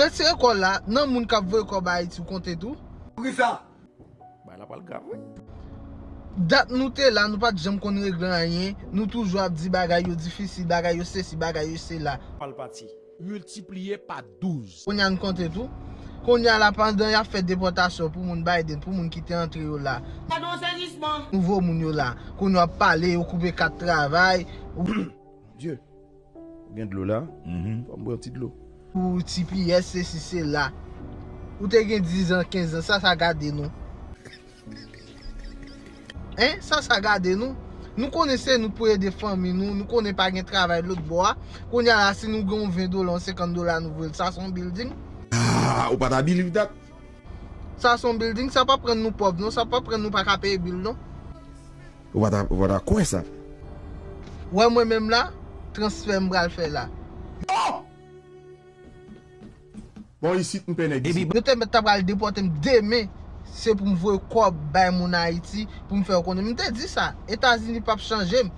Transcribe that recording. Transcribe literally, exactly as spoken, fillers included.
Retire kò w la, nan moun k ap voye kòb Ayiti, ou konte tou. Poukisa? Bagay la pral grav, wi. Dat nou te la, nou pa t janm konn regle anyen, nou toujou ap di bagay yo difisil, bagay yo sesi, bagay yo sela. Pral pati. Miltipliye pa douz. Kounye a n konte tou. Kounye a la, pandan y ap fè depòtasyon pou moun Biden, pou moun ki te antre yo la. Gade yon sezisman. Nouvo moun yo la. Kounye a w ap pale, yo koupe kat travay. Dye, ou gen dlo la? Fò m bwè yon ti dlo. Pou T P S, sesi, sela. Ou te gen diz an, kenz an, sa, sa gade nou. Hein? Sa, sa gade nou. Nou konnen se nou pou ede fanmi nou, nou konnen pa gen travay lòt bò a. Kounye a la, si nou gen yon ven dola, yon senkant dola, nou voye l, sa se yon building. Ah, ou pa ta believe that? Sa se yon building, sa pa p rann nou pòv non, sa pa p rann nou pa ka peye bil non. Ou pa ta, ou pa ta kwè sa? Wè mwen menm la, transfè m pral fè la. Bon, isit m pè nèg isit. Yo te mèt ta pral depòte m demen. Se pou m voye kòb bay moun Ayiti, pou m fè yo konnen. M te di sa, Etazini p ap chanje m.